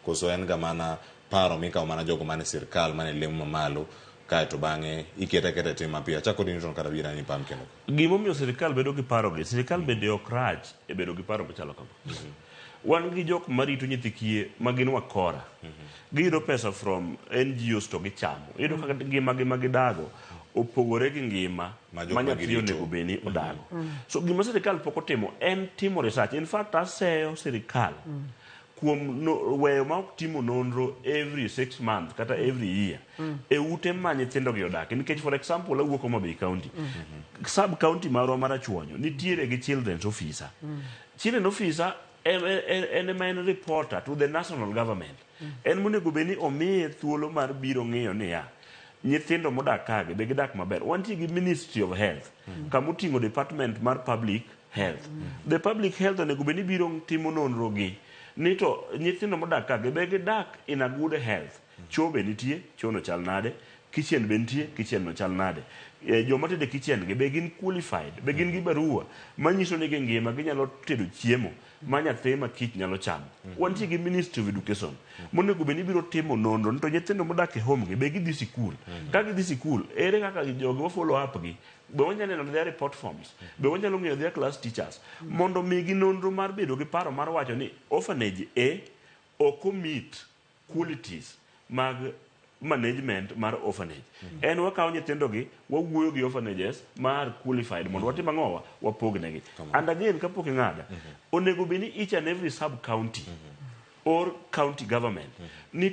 Koso en ga mana paro mikawo mana jogo mane sirkal mane lemo mamalo, kaeto bang'e ikete aketa e tim mapiyo? Achako Newton kata bira ni pam kendo. Gimomiyo sirikal bedo gi paro gi, sirikal bende ok rach e bedo gi paro machalo kama. Wan gi jok marito nyithi kiye ma gin wakora. Giyudo pesa from NGOs to gichamo. Iyudo kaka ngima gi ma gidago opogore gi ngima ma jok ma ma nyathi girito. Onego bed ni odago. So gima sirikal pok otimo en timo research. In fact, aseyo sirikal kuom no, weyo ma ok timo nonro every 6 months kata every year e ute ma nyithindo gi odakie. Nikech, for example, awuok Homa Bay County, sub county marwa mar Rachuonyo nitiere gi children's officer. Children officer en ema en reporter to the national government. En monego bed ni omiye thuolo mar biro ng'iyo niya nyithindo modak kagi be gidak maber. Wantie gi Ministry of Health kamoting'o department mar public health. The public health onego bed ni biro timo nonro gi ni to nyithindo modak kagi be gidak in a good health. Choo be nitie? Choo no chal nade? Kitchen be nitie? Kitchen no chal nade? Joma tedo e kitchen gi be gin qualified? Be gin gi barua manyiso ni gingima, ginyalo tedo chiemo ma nyathi ma kich nyalo chamo? Wantie gi Ministry of Education monego bed ni biro timo nonro ni to nyithindo modak e home gi be gidhi sikul. Ka gidhi sikul, ere kaka jogi wa follow up gi? Be wanyalo neno their report forms? Be wanyalo ng'eyo their class teachers mondo migi nonro mar bedo gi paro mar wacho ni orphanage a ok omeet qualities mag management mar orphanage? En wakawo nyithindo gi, wawuoyo gi orphanages mar qualified mondo watim ang'owa, wapognegi. And again, kapok ing'ada, onego bed ni each and every sub county or county government ni